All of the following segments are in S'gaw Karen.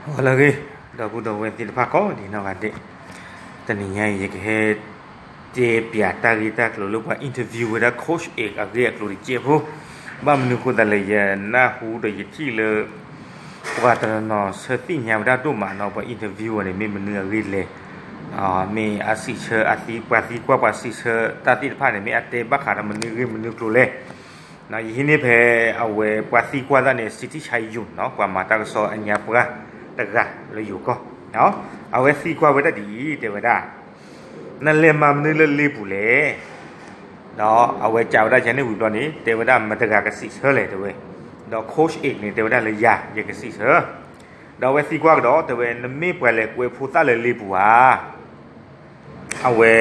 ဂီၤလၢအဂ့ၤ ဒီပုၢ်ဒီဝဲၢ်သ့ၣ်တဖၣ်ကိးဒံးနီၢ်ဂၤဒဲး, တနံၤညါအံၤ ယကဟဲတဲပၠးတၢ်ဂ့ၢ်တၢ်ကျိၤလၢပှၤ interview ဝဲဒၣ် Coach Ake အဂ့ၢ်အကျိၤတစဲးဖိ, ဘၣ်မနုၤအဃိသတးလဲၣ် ယနၢ်ဟူဒီးယထံၣ်လၢ ပှၤတနီၤနီၤဆၢသ့ၣ်ညါဝဲဒၣ်ဒိၣ်မးနီၤ ပှၤ interview ဝဲန့ၣ် မ့ၢ်မနုၤအဂ့ၢ်လဲၣ်, မ့ၢ်အစံးဆၢအသံ ပှၤသံကွၢ်ပှၤစံးဆၢတၢ်သ့ၣ်တဖၣ်န့ၣ် မ့ၢ်အတဲဘၣ်ဃးဒီးမနုၤဂ့ၢ်မနုၤကျိၤလဲၣ်. ယဟံးန့ၢ်ဖဲအဝဲပှၤသံကွၢ်တၢ်န့ၣ် စံးထံၣ်ဆါယုၢ်နီၤ ပှၤမၤတၢ်ကစီၣ်အညါပှၢ်တဂၤလၢယိၤကီၢ်, အဝဲသံကွၢ်ဝဲဒၣ်ဒ်အံၤ တဲဝဲဒၣ်, နလဲၤမၤမနုၤလၢလ့ပူၤလဲၣ်, ဒီးအဝဲကးဝဲဒၣ်ယၤန့ၣ်ဝံၤဘျီန့ၣ် တဲဝဲဒၣ်မတၤတဂၤကစံးဆၢလဲၣ် တဲဝဲ, ဒီး Coach Ake န့ၣ် တဲဝဲဒၣ်လၢယၤ ယကစံးဆၢ, ဒီးအဝဲသံကွၢ်ကဒီး တဲဝဲ နမ့ၢ်ပှၤလဲၤကွဲးဖိသၣ်လၢလ့ပူၤဧါ အဝဲ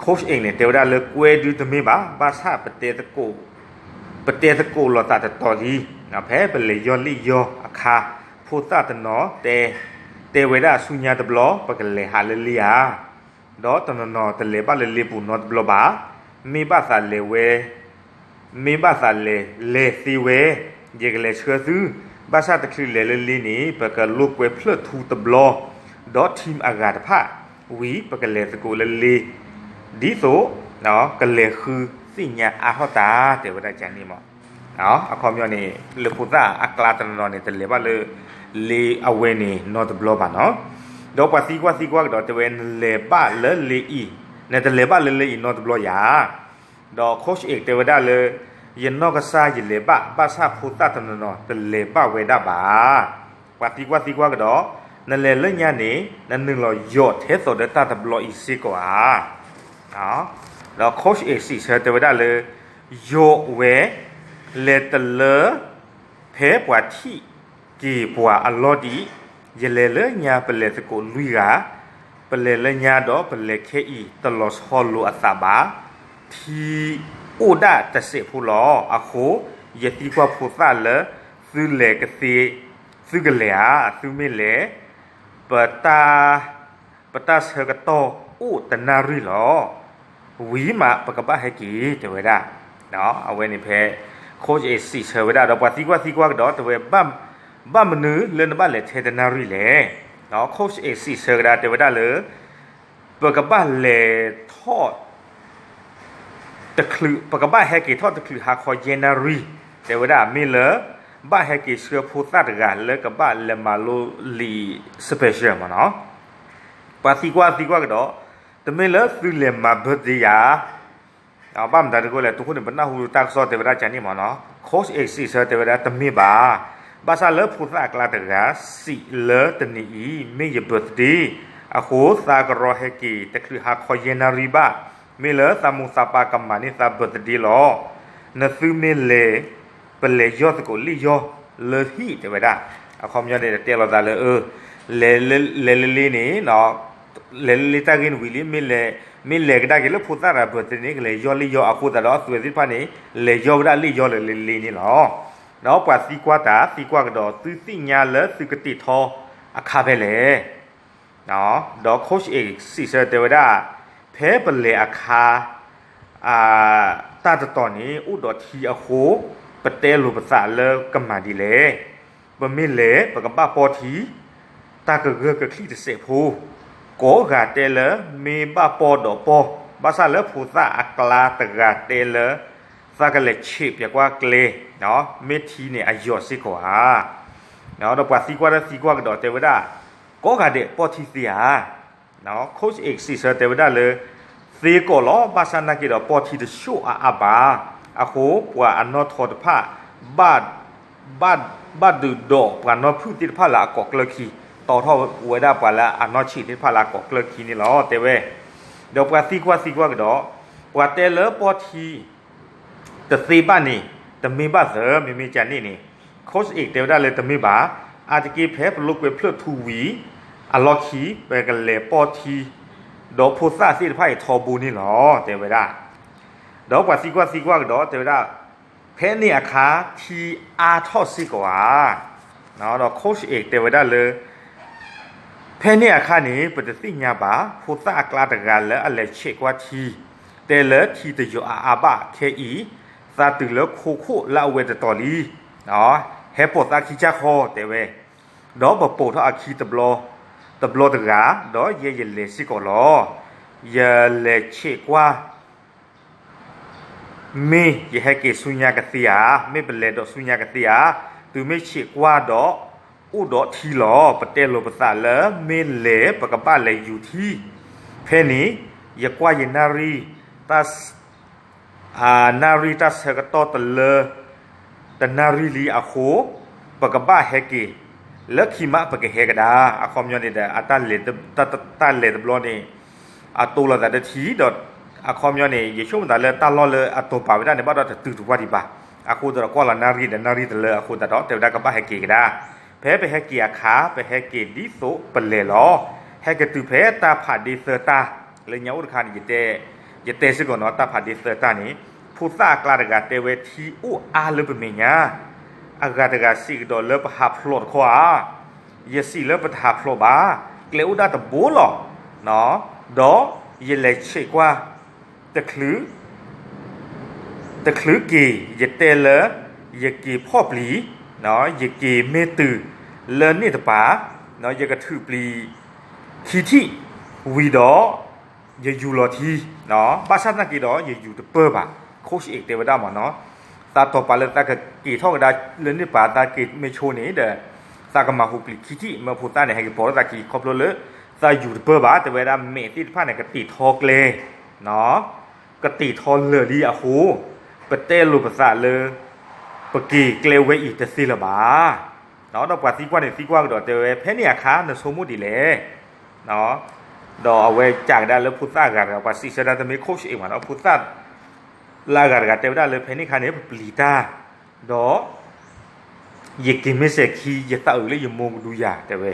Coach Ake န့ၣ် တဲဝဲဒၣ်လၢကွဲဒုတမ့ၢ်ဘၣ်, ဘၣ်ဆၣ် ပတဲသကိးလိာ်သးတတီၤလံ, ဖဲပလဲၤယီၢ်လ့ၣ်ယီၢ်အခါ ဖိသၣ်တနီၤ တဲဝဲဒၣ်ဆူညါတဘျီ ပကလဲၤဟးလၢလ့ဧါ, ဒီးတနီၤနီၤတလဲၤဘၣ်လၢလ့ပူၤနီတဘျီဘၣ်, မ့ၢ်ဘၣ်သးလဲၤဝဲ မ့ၢ်ဘၣ်သးလဲၤ လဲၤသ့ဝဲ, ယကလဲၤဆှၢသု, ဘၣ်ဆၣ်တချုးလဲၤလၢလ့န့ၣ် ပကလိာ်ကွဲဖျၢၣ်ထူတဘျီ, ဒီး team အဂၤတဖၣ်, ဝံၤ ပကလဲၤသကိးလၢလ့, ဒ်သိး ကလဲၤဃုသ့ၣ်ညါအါထီၣ်တၢ် တဲဝဲဒၣ်ကန့ၣ်မး, အခီပညီန့ၣ် လၢဖိသၣ်အကျါတနီၤနီၤန့ၣ် တလဲၤဘၣ်လၢ လ့အဝဲန့ၣ်နီတဘျီဘၣ်နီၤ, ဒီးပှၤသံကွၢ်သံကွၢ်ကဒီး တဲဝဲ နလဲၤဘၣ်လၢလ့အံၤ, နတလဲၤဘၣ်လၢလ့အံၤနီတဘျီယၤ ဒီး Coach Ake တဲဝဲဒၣ်လၢ ယနီၢ်ကစၢ်ယလဲၤဘၣ်, ဘၣ်ဆၣ်ဖိသၣ်တနီၤနီၤ တလဲၤဘၣ်ဝဲဒၣ်ဘၣ်. ပှၤသံကွၢ်သံကွၢ်ကဒီး နလဲၤလၢညါန့ၣ် နနုာ်လီၤယိးထဲသိးဒီးတၢ်တဘျီအံၤစ့ၢ်ကီးဧါ. ဒီး Coach Ake စံးဆၢတဲဝဲဒၣ်လၢ ယိးဝဲ လဲၤတလၢ ဖဲပှၤထံၣ်က့ၤပှၤအလီၢ်ဒံး, ယလဲၤလၢညါပလဲၤသကိးလွံၢ်ဂၤ, ပလဲၤလၢညါဒီးပလဲၤခဲအံၤတလီၤဆီလိာ်အသးဘၣ်, ထံအိၣ်ဒၣ်တစဲးဖိလီၤ. အဃိ ယသံကွၢ်ဖိသၣ်လၢ သုလဲၤကသ့, သုကလဲၤဧါ, သုမ့ၢ်လဲၤ ပတၢ် ပတၢ်ဆၢကတီၢ်အိၣ်တနၣ်ရံၣ်လီၤ. ဝံၤမးပကဘၣ်ဟဲက့ၤ တဲဝဲဒၣ်. အဝဲန့ၣ်ဖဲ Coach Ake စံးဆၢဝဲဒၣ်ဒီးပှၤသံကွၢ်သံကွၢ်ကဒီး တဲဝဲ ဘၣ်မနုၤလၢနဘၣ်လဲၤထဲတနၣ်ရံၣ်လဲၣ်. Coach Ake စံးဆၢကဒါ တဲဝဲဒၣ်လၢ ပကဘၣ်လဲၤထီၣ် တချုး ပကဘၣ်ဟဲက့ၤထီၣ်တချုးဟါခီယဲၢ်နၣ်ရံၣ်, တဲဝဲဒၣ် မ့ၢ်လၢ ဘၣ်ဟဲက့ၤဆှၢဖိသၣ်တဂၤလၢကဘၣ်လဲၤမၤလိလံာ် special မးနီၤ. ပှၤသံကွၢ်သံကွၢ်ကဒီး တမ့ၢ်လၢသုလဲၤမၤ birthday ယၤ ဘၣ်မတၤတဂ့ၢ်လဲၣ် တုၤဃိန့ၣ် ပနၢ်ဟူတၢ်ကစီၣ်တဲဝဲဒၣ်ကန့ၣ်မးနီၤ. Coach Ake စံးဆၢတဲဝဲဒၣ် တမ့ၢ်ဘၣ်. ဘၣ်ဆၣ်လၢဖိသၣ်အကျါတဂၤ စံးလၢတနံၤအံၤ မ့ၢ်ယ birthday, အဃိသးကရီဟဲက့ၤတချုးဟါခီယဲၢ်နၣ်ရံၣ်ဘၣ်, မ့ၢ်လၢသးမိၢ်သးပၢ်ကမၤန့ၢ်သး birthday လီၤ. နသုမ့ၢ်လဲၤ ပလဲၤယီၢ်သကိးလ့ၣ်ယီၢ်လၢဟံၣ် တဲဝဲဒၣ်. အခီပညီန့ၣ် တဲလိာ်သးလၢ လဲၤလၢလ့န့ၣ် လဲၤလၢလ့တၢ်ဂ့ၢ်န့ၣ်ဝံၤလံ မ့ၢ်လဲၤ မ့ၢ်လဲၤကဒါက့ၤလၢဖိသၣ်တဂၤ birthday န့ၣ် ကလဲၤယီၢ်လ့ၣ်ယီၢ်အဃိသတးဒီး အသုးသ့ၣ်တဖၣ်န့ၣ် လဲၤယီၢ်ဝဲဒၣ်လ့ၣ်ယီၢ်လၢလ့န့ၣ်လီၤ. ဒီးပှၤသံကွၢ်တၢ်သံကွၢ်ကဒီး သုသ့ၣ်ညါလၢသုကတ့ၢ်ထီအခါဖဲလဲၣ်. ဒီး Coach Ake စံးဆၢတဲဝဲဒၣ် ဖဲပလဲၤအခါ တၢ်တတီၤန့ၣ် အိၣ်ဒီးထံအဃိ ပတဲလိာ်ပသးလၢကမၤဒ်လဲၣ်. ပမ့ၢ်လဲၤ ပကဘၣ်ပီၢ်ထံ တၢ်ကဂၢၢ်ကချံၣ်တစဲးဖိ, ကိးဂၤတဲလၢ မ့ၢ်ဘၣ်ပီၢ်ဒီးပီၢ်, ဘၣ်ဆၣ်လၢဖိသၣ်အကျါတဂၤတဲလၢ သးကလဲၤဆံးပၠးကွၢ်ကျဲ, မ့ၢ်ထံန့ၣ်အယိာ်စ့ၢ်ကီးဧါ. ဒီးပှၤသံကွၢ်တၢ်သံကွၢ်ကဒီးတဲဝဲဒၣ် ကိးဂၤဒဲးပီၢ်ထံသ့ဧါ. Coach Ake စံးဆၢတဲဝဲဒၣ်လၢ သ့ကိးလီၤ ဘၣ်ဆၣ်နာ်က့ဒီးပီၢ်ထံတဆှိၣ်အါအါဘၣ်. အဃိပှၤအနီၣ်ထိးတဖၣ် ဘၣ် ဘၣ်ဒုးဒိးပှၤနီၢ်ဖုၣ်သ့ၣ်တဖၣ်လၢအကိးကျၢၢ်ခံ, တီထီၣ်ဝဲဒၣ်ပှၤလၢအနီၢ်ဆံးသ့ၣ်တဖၣ်လၢအကိးကျၢၢ်ခံန့ၣ်လီၤ တဲဝဲ. ဒီးပှၤသံကွၢ်သံကွၢ်ကဒီး ပှၤတဲလၢပီၢ်ထံ တသ့ဘၣ်န့ၣ် တမ့ၢ်ဘၣ်သၢ မ့မ့ၢ်ကန့ၣ်န့ၣ် Coach Ake တဲဝဲဒၣ်လၢတမ့ၢ်ဘၣ်. အါတက့ၢ်ဖဲပလိာ်ကွဲဖျၢၣ်ထူဝံၤ အလီၢ်ခံ ပကလဲၤပီၢ်ထံ ဒီးဖိသၣ်သ့ၣ်တဖၣ်အံၤထီဘိန့ၣ်လီၤ တဲဝဲဒၣ်. ဒီးပှၤသံကွၢ်သံကွၢ်ကဒီးတဲဝဲဒၣ် ဖဲန့ၣ်အခါ ထံအါထီၣ်စ့ၢ်ကီးဧါ. ဒီး Coach Ake တဲဝဲဒၣ်လၢ ဖဲန့ၣ်အခါန့ၣ် ပတသ့ၣ်ညါဘၣ် ဖိသၣ်အကျါတဂၤလၢအလဲၤဆံးကွၢ်ထံ တဲလၢထံတယိာ်အါအါဘၣ်ခဲအံၤ သးတုၤလၢခိခိၣ်လၢအဝဲတတီၤလံ ဟဲပိာ်သးခံဆၣ်ဃီ တဲဝဲ. ဒီးပပိာ်ထီၣ်အခံတဘျီ, တဘျီတဂၤ, ဒီးယဲယလဲၤစ့ၢ်ကီးလီၤ. ယလဲၤဆဲးကွၢ် မ့ၢ်ယဟဲက့ၤဆူညါကသ့ဧါ, မ့ၢ်ပလဲၤဒီးဆူညါကသ့ဧါ, တုၤမ့ၢ်ဆဲးကွၢ်ဒီး အိၣ်ဒီးထံလီၤ. ပတဲလိာ်ပသးလၢမ့ၢ်လဲၤ ပကဘၣ်လဲၤယူၤထံ, ဖဲန့ၣ် ယကွၢ်ယနၣ်ရံၣ် တၢ် နၣ်ရံၣ်တၢ်ဆၢကတီၢ်တလၢ တနၣ်ရံၣ်လံအဃိ, ပကဘၣ်ဟဲက့ၤ လၢခံမးပကဟဲကဒါ. အခီပညီန့ၣ်ဒီး အတၢ်လဲၤတဘျီန့ၣ် အတိၢ်လိာ်သးတထံၣ်ဒီး အခီပညီန့ၣ် ယဆိကမိၣ်သးလၢတၢ်လီၢ်လၢအတိာ်ပာ်ဝဲဒၣ်န့ၣ် ဘၣ်ဒီးတတုၤတဝၢ်ဒံးဘၣ်. အဃိသတးဒီးကွၢ်လီၤနၣ်ရံၣ်ဒီးနၣ်ရံၣ်တလၢအဃိသတးဒီး တဲဝဲဒၣ်ကဘၣ်ဟဲက့ၤကဒါ. ဖဲပဟဲက့ၤအခါ ပဟဲက့ၤဒ်သိးပလဲၤလီၤ. ဟဲက့ၤတုၤဖဲတၢ်ဖးဒ့သၢတၢ်, လၢညါအိၣ်တခါန့ၣ် ယတဲစ့ၢ်ကီးနီၤ တၢ်ဖးဒ့သၢတၢ်န့ၣ်, ဖိသၣ်အကျါတဂၤတဲဝဲထံအိၣ်အါလၢပမဲာ်ညါ, အဂၤတဂၤစံးကဒီးလၢပဟးဖျိးတခီဧါ, ယစံးလၢပတဟးဖျိးဘၣ်, ကျဲအိၣ်ဒၣ်တဘိလီၤ. ဒီးယလဲၤဆဲးကွၢ် တချုး တချုးက့ၤ ယတဲလၢ ယက့ၤဖီၣ်ပျံၤ, ယက့ၤမ့ၢ်တုၤလၢန့ၣ်တပၤ, ယကထုးပျံၤခံထံၣ်ဝံၤဒီး ယယူၤလီၤထံ, ဘၣ်ဆၣ်သနာ်က့ဒီး ယယူၤတပၢၢ်ဘၣ်, Coach A တဲဝဲဒၣ်မ့ၢ်နီၤ, သးတီၢ်ပာ်လၢသးကက့ၤထီၣ်ကဒါလၢန့ၣ်ပၤ သးက့ၤမ့ၢ်ဆိန့ၣ်ဒီး သးကမၤဟူးပျံၤခံထံၣ် မ့ၢ်ဖိသၣ်န့ၣ် ဟဲက့ၤပိာ်ထီၣ်သးခံ ခီဖျိလၢ သးယူၤတပၢၢ်ဘၣ် တဲဝဲဒၣ် မဲာ်သ့ၣ်တဖၣ်န့ၣ် ကတ့ၢ်ထီကျဲ ကတ့ၢ်ထီလၢာ်လံအဃိ, ပတဲလိာ်ပသးလၢ ပက့ၤကျဲဝဲအံၤတသ့လၢၤဘၣ်. ဒီးပှၤသံကွၢ်န့ၣ်သံကွၢ်ကဒီးတဲဝဲ ဖဲန့ၣ်အခါ နဆိကမိၣ်ဒ်လဲၣ်. ဒီးအဝဲကးကဒါလၢဖိသၣ်အဂၤတဂၤ ပှၤစံးဆၢဒၣ်တမ့ၢ် Coach A မ့ၢ်နီၤ ဖိသၣ်လၢအဂၤတဂၤတဲဝဲဒၣ်လၢ ဖဲန့ၣ်အခါန့ၣ် ပပျံၤတၢ်, ဒီး ယက့ၤမ့ၢ်စဲၤခံ ယသးအုးလၢယမိၢ်ကဒုယၤ တဲဝဲ,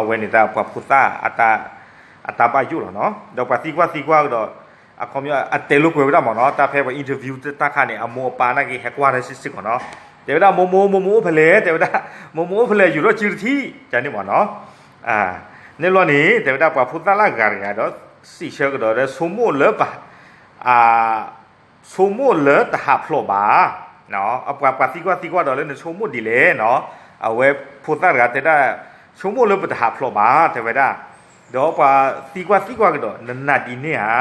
အဝဲန့ၣ်တၢ်ပှၤဖိသၣ် အတၢ်ဘၣ်ယိၣ်လီၤနီၤ. ဒီးပှၤသံကွၢ်သံကွၢ်ကဒီး အခီပညီ အတဲလိာ်ကွဲဝဲဒၣ်မ့ၢ်နီၤ တၢ်ဖဲပှၤ interview တၢ်ခါန့ၣ် အမိၢ်အပၢ်နာ်က့ ဟဲကွၢ်တၢ်စ့ၢ်ကီးနီၤ, တဲဝဲဒၣ် မိၢ်မိၢ် မိၢ်မိၢ်အိၣ်ဖဲလဲၣ် တဲဝဲဒၣ်, မိၢ်မိၢ်အိၣ်ဖဲလဲၣ် ယူၤထီၣ်စုတထံၣ် ကန့ၣ်မ့ၢ်နီၤ. န့ၣ်လီၤန့ၣ် တဲဝဲဒၣ်ပှၤဖိသၣ်လၢအဂၤတဂၤဒီး စံးဆၢကဒီးလၢဆိကမိၣ်လၢ ဆိကမိၣ်လၢတဟးဖျိးဘၣ်. ပှၤ ပှၤသံကွၢ်သံကွၢ်ဒီးလၢနဆိကမိၣ်ဒ်လဲၣ်နီၤ, အဝဲဖိသၣ်တဂၤတဲဒၣ် ဆိကမိၣ်လၢပတဟးဖျိးဘၣ် တဲဝဲဒၣ်, ဒီးပှၤသံကွၢ်သံကွၢ်ကဒီး နနာ်ဒ်န့ၣ်ဧါ,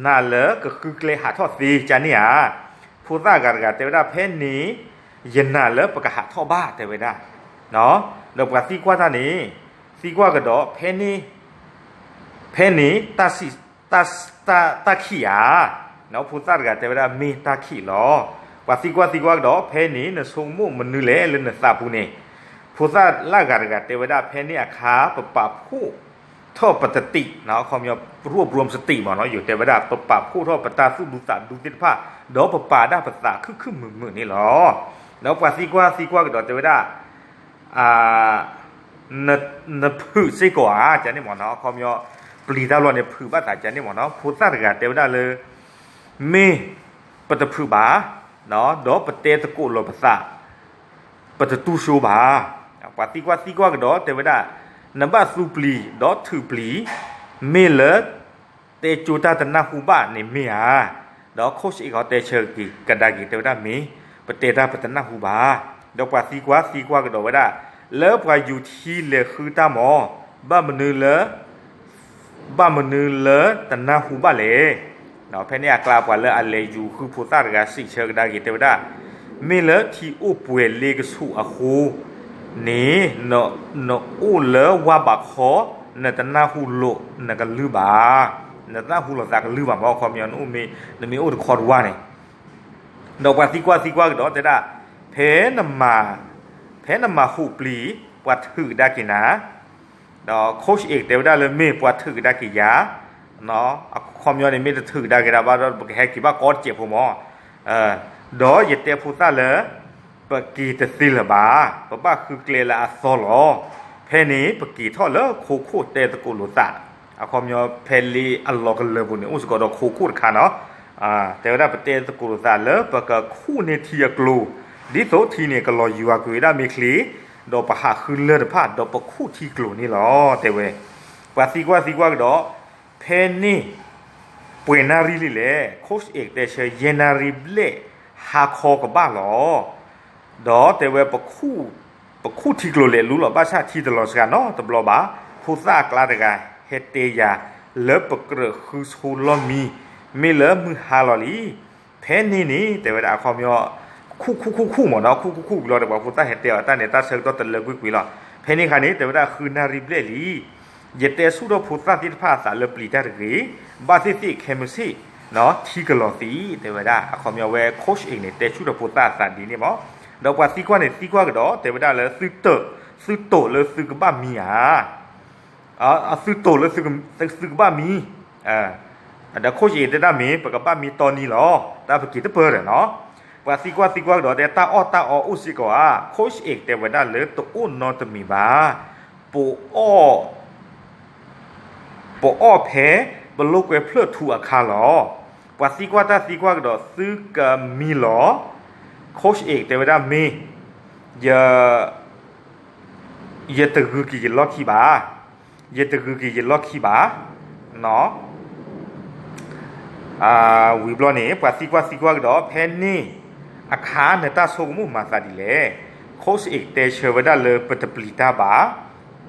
နာ်လၢကဃုကျဲဟးထီၣ်သ့ကန့ၣ်ဧါ, ဖိသၣ်အဂၤတဂၤတဲဝဲဒၣ် ဖဲန့ၣ် ယနာ်လၢပကဟးထီၣ်ဘၣ် တဲဝဲဒၣ်, ဒီးပှၤသံကွၢ်တၢ်န့ၣ် သံကွၢ်ကဒီး ဖဲန့ၣ် ဖဲန့ၣ် တၢ်ခံးဧါ, ဖိသၣ်တဂၤတဲဝဲဒၣ် မ့ၢ်တၢ်ခံးလီၤ. ပှၤသံကွၢ်သံကွၢ်ကဒီး ဖဲန့ၣ် နဆိကမိၣ်မနုၤလဲၣ်လၢနသးပူၤန့ၣ်, ဖိသၣ်လၢအဂၤတဂၤတဲဝဲဒၣ် ဖဲန့ၣ်အခါ ပပာ်ဖှိၣ်ထီၣ်ပတတံး, အခီပညီ ရူပ်ရวมစတိးမ့ၢ်နီၤ, ယတဲဝဲဒၣ် ပပာ်ဖှိၣ်ထီၣ်ပတၢ်သူၣ်ဒူသးဒူသ့ၣ်တဖၣ် ဒီးပပာ်ဒၣ်ပသးခုၣ်ခုၣ်မုာ်မုာ်န့ၣ်လီၤ. ဒီးပှၤသံကွၢ်သံကွၢ်ကဒီးတဲဝဲဒၣ် နဖုးစ့ၢ်ကီးဧါ ကန့ၣ်မ့ၢ်နီၤ, အခီပညီ ပျံၤတၢ်လီၤန့ၣ် ဖုးဘၣ်သးကန့ၣ်မ့ၢ်နီၤ, ဖိသၣ်တဂၤတဲဝဲဒၣ်လၢ မ့ၢ်ပတဖုးဘၣ်, ဒီးပတဲသကိးလီၤပသး ပတတူၢ်စိဘၣ်. ပှၤသံကွၢ်သံကွၢ်ကဒီးတဲဝဲဒၣ် နဘၣ်သူပျံၤဒီးထုးပျံၤ မ့ၢ်လၢ တဲကၠိတၢ်တနၢ်ဟူဘၣ်န့ၣ်မ့ၢ်ဧါ, ဒီး Coach A ကတဲဆၢကဒါက့ၤတဲဝဲဒၣ်မ့ၢ် ပတဲတၢ်ပတနၢ်ဟူဘၣ်. ဒီးပှၤသံကွၢ်သံကွၢ်ကဒီးဝဲဒၣ် လၢပှၤယူၤထံလဲၤဃုတၢ်မ့ၢ် ဘၣ်မနုၤလၢ ဘၣ်မနုၤလၢတနၢ်ဟူဘၣ်လဲၣ်. ဖဲန့ၣ်အကျါပှၤလၢအလဲၤယူၤဃုဖိသၣ်တဂၤစံးဆၢကဒါက့ၤတဲဝဲဒၣ် မ့ၢ်လၢထံအိၣ်ပှဲၤလ့ကဆူးအဃိန့ၣ် နအိၣ်လၢဝါဘးခီ နတနၢ်ဟူလိာ်နကလုၢ်ဘၣ်, နတနၢ်ဟူလိာ်သးကလုၢ်ဘၣ်မ့ၢ် အခီပညီ နမ့ၢ်အိၣ်တခီတဝၢ်န့ၣ်, ဒီးပှၤသံကွၢ်သံကွၢ်ကဒီးတဲဒၣ် ဖဲနမၤ ဖဲနမၤဟူးပျံၤ ပှၤထုးကဒါက့ၤနၤ ဒီး Coach A တဲဝဲဒၣ်လၢမ့ၢ်ပှၤထုးကဒါက့ၤယၤ, အခီပညီန့ၣ် မ့ၢ်တထုးကဒါက့ၤဒၣ်ဘၣ်ဒီး ပကဟဲက့ၤဘၣ်ကီတစဲးဖိမ့ၢ်, ဒီးယတဲဖိသၣ်လၢ ပက့ၤတသ့လၢၤဘၣ်, ပဘၣ်ဃုကျဲလၢအသီလီၤ. ဖဲန့ၣ် ပက့ၤထီၣ်လၢခိခိၣ်တဲသကိးလိာ်သး, အခီပညီ ဖဲလ့အလီၤကလၢာ်ပူၤန့ၣ် အိၣ်စ့ၢ်ကီးဒီးခိခိၣ်တခါနီၤ, တဲဝဲဒၣ် ပတဲသကိးလိာ်သးလၢ ပကခူၣ်န့ၢ်ထံအကျိၤ, ဒ်သိးထံန့ၣ်ကလီၤယွၤကွံာ်ဝဲဒၣ်မ့ၢ်ချ့, ဒီးပဟးဃုလၢၢ်တဖၣ် ဒီးပခူၣ်ထံကျိၤန့ၣ်လီၤ တဲဝဲ. ပှၤသံကွၢ်သံကွၢ်ကဒီး ဖဲန့ၣ် ပှဲၤနၣ်ရံၣ်လံလဲၣ်, Coach A တဲဆၢ ယဲၢ်နၣ်ရံၣ်ဘျဲၣ်ဟါခီကဘၣ်လီၤ. ဒီးတဲဝဲပခူၣ် ပခူၣ်ထံကျိၤလဲၤလူလီၤ ဘၣ်ဆၣ်ထံတလီၤစှၤနီတဘျီဘၣ်. ဖိသၣ်အကျါတဂၤ ဟဲတဲယၤ လၢပကြၢးဃုဆိလီၢ်မံ မ့ၢ်လၢမုၢ်ဟါလီၤလံ. ဖဲန့ၣ်န့ၣ် တဲဝဲဒၣ်အခီပညီ ခူၣ်ခူၣ်ခူၣ်ခူၣ်မ့ၢ်နီၤ ခူၣ်ခူၣ်ခူၣ်လီၤဒီး ပှၤဖိသၣ်ဟဲတဲအီၤတၢ်န့ၣ် တၢ်ဆၢကတီၢ်တလၢကွံာ်ကွံာ်လီၤ. ဖဲန့ၣ်အခါန့ၣ် တဲဝဲဒၣ်ဃုနၣ်ရံၣ်ဘျဲၣ်လံ ယတဲဆူၣ်ထီၣ်ဖိသၣ်သ့ၣ်တဖၣ်အသးလၢပျံၤတၢ်တဂ့ၤ, ဘၣ်သ့ၣ်သ့ၣ်ခဲမုၢ်ဆ့ၣ် ထံကလီၤသံး တဲဝဲဒၣ် အခီပညီဝဲ coach အံၤန့ၣ် တဲဆူၣ်ထီၣ်ဖိသၣ်အသးဒ်န့ၣ်မ့ၢ်. ဒီးပှၤသံကွၢ်န့ၣ် သံကွၢ်ကဒီး တဲဝဲဒၣ်လၢ သုတိာ်လၢသုကဘၣ်မံဧါ သုတိာ်လၢသုကဘၣ်မံ, ဒီး coach အံၤတဲဒၣ်မ့ၢ် ပကဘၣ်မံတီနံၤလီၤ တၢ်ပက့ၤတပၢၢ်ဒီးနီၤ. ပှၤသံကွၢ်သံကွၢ်ကဒီး တဲတၢ်အီၣ်တၢ်အီအိၣ်စ့ၢ်ကီးဧါ, coach အံၤတဲဝဲဒၣ်လၢတအိၣ်နီတမံၤဘၣ်, ပအီၣ် ပအီၣ်ဖဲ ပလိာ်ကွဲဖျၢၣ်ထူအခါလီၤ. ပှၤသံကွၢ်တၢ်သံကွၢ်ကဒီး သုကမံလီၤ, coach အံၤတဲဝဲဒၣ်မ့ၢ် ယ ယတဂုာ်က့ၤယလီၢ်ခံဘၣ်, ယတဂုာ်က့ၤယလီၢ်ခံဘၣ်. ဝံၤဘျီန့ၣ် ပှၤသံကွၢ်သံကွၢ်ကဒီး ဖဲန့ၣ်အခါ နတၢ်ဆိကမိၣ်မၤသးဒ်လဲၣ်. coach အံၤတဲဆၢဝဲဒၣ်လၢပတပျံၤတၢ်ဘၣ်.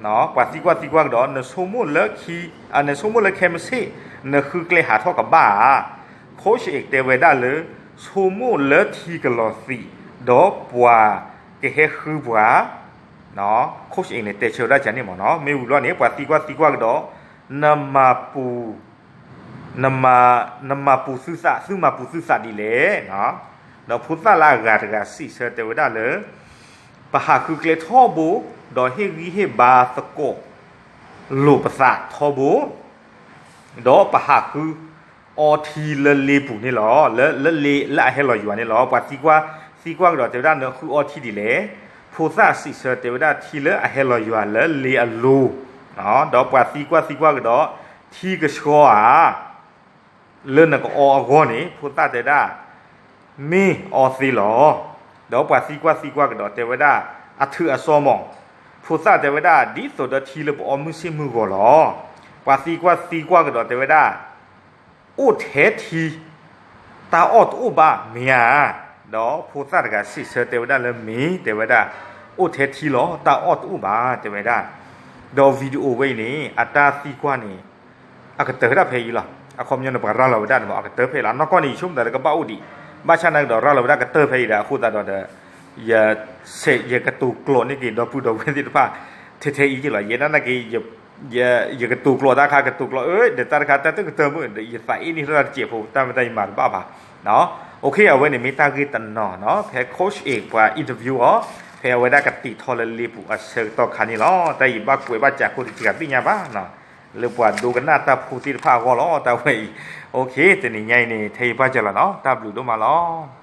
ပှၤသံကွၢ်သံကွၢ်ကဒီး နဆိကမိၣ်လၢခံ, နဆိကမိၣ်လၢခဲမုၢ်ဆ့ၣ် နဃုကျဲဟးထီၣ်ကဘၣ်ဧါ. coach အံၤတဲဝဲဒၣ်လၢ ဆိကမိၣ်လၢထံကလီၤသံး ဒီးပှၤကဟဲဃုပှၤ coach အံၤန့ၣ် တဲဆၢဝဲဒၣ်ကန့ၣ်မ့ၢ်နီၤ. မ့ၢ်ဝံၤဘျီန့ၣ် ပှၤသံကွၢ်သံကွၢ်ကဒီး နမၤပူၤ နမၤပူၤသုသး သုမၤပူၤသုသးဒ်လဲၣ်. ဒီးဖိသၣ်လၢအဂၤတဂၤစံးဆၢတဲဝဲဒၣ်လၢ ပဟးဃုကျဲထီဘိ ဒီးဟ့ၣ်ဂံၢ်ဟ့ၣ်ဘါသကိး လိာ်ပသးထီဘိ ဒီးပဟးဃုအီထံလၢလ့ပူၤန့ၣ်လီၤ. လၢလ့လၢအဟဲလီၤယွၤန့ၣ်လီၤ. ပှၤသံကွၢ်သံကွၢ်ကဒီးတဲဝဲဒၣ် နဃုအီထံဒ်လဲၣ်. ဖိသၣ်စံးဆၢတဲဝဲဒၣ် ထံလၢအဟဲလီၤယွၤလၢလ့အလိၤ, ဒီးပှၤသံကွၢ်သံကွၢ်ကဒီး ထံကဆှီဧါ လၢနကအီအဂီၢ်န့ၣ် ဖိသၣ်တဲဒၣ် မ့ၢ်အီသ့လီၤ. ဒီးပှၤသံကွၢ်သံကွၢ်ကဒီးတဲဝဲဒၣ် အထုးအစီမး, ဖိသၣ်တဲဝဲဒၣ် ဒ်သိးဒီးထံလၢပအီမုၢ်ဆ့ၣ်မုၢ်ဂီၤလီၤ. ပှၤသံကွၢ်သံကွၢ်ကဒီးတဲဝဲဒၣ် အိၣ်ထဲထံ တၢ်အီၣ်တအိၣ်ဘၣ်မ့ၢ်ဧါ. ဒီးဖိသၣ်တဂၤစံးဆၢတဲဝဲဒၣ်လၢမ့ၢ် တဲဝဲဒၣ် အိၣ်ထဲထံလီၤ တၢ်အီၣ်တအိၣ်ဘၣ် တဲဝဲဒၣ်. ဒီး video ဝဲအံၤန့ၣ် အတၢ်သံကွၢ်န့ၣ် အကတၢၢ်ဒၣ်ဖဲအံၤလီၤ. အခီပညီန့ၣ် ပှၤရၤလီၤဝဲဒၣ်န့ၣ်မ့ၢ် အကတၢၢ်ဖဲအံၤလီၤ. အနီၢ်ကီၢ်န့ၣ် ယဆိကမိၣ်သးလၢကဘၣ်အိၣ်ဒံး, ဘၣ်ဆၣ်နာ်ကဒီးရၤလီၤဝဲဒၣ်ကတၢၢ်ဖဲအံၤဒီး အဃိသတးဒီး ယ ယကတိၤကျိာ်န့ၢ်က့ၤဒီပုၢ်ဒီဝဲၢ်သ့ၣ်တဖၣ် ထဲထဲအံၤက့ၤလီၤ. ယဲဒၣ်နာ်က့ၤ ယကတိၤကျိာ်တၢ်ခါ ကတိၤကျိာ် အၢ ဒီးတၢ်တခါ တၢ်တကတၢၢ်မုၢ် ယသးအ့ၣ်န့ၢ်ထီၣ်တၢ်တစဲးဖိ တၢ်မ့ၢ်တၢ်ယမၤတဘၣ်ဘၣ်. အဝဲန့ၣ်မ့ၢ်တၢ်ဂ့ၢ်တနီၤနီၤ ဖဲ coach အံၤ ပှၤ interview အီၤ ဖဲအဝဲဒၣ်ကတံာ်ထီၣ်လၢလ့ပူၤအဆၢကတီၢ်ခါန့ၣ်လီၤ. တၢ်အံၤဘၣ်ကွဲးဘၣ်စးခိၣ်တစှၤသ့ၣ်ညါဘၣ် လၢပှၤဒိကနၣ်တၢ်ဖိသ့ၣ်တဖၣ်အဂီၢ်လီၤ တၢ်ဝဲအံၤ. တနံၤညါအံၤန့ၣ် ထဲအံၤဘၣ်စၢၤလီၤနီၤ တၢ်ဘျုးဒိၣ်မးလီၤ.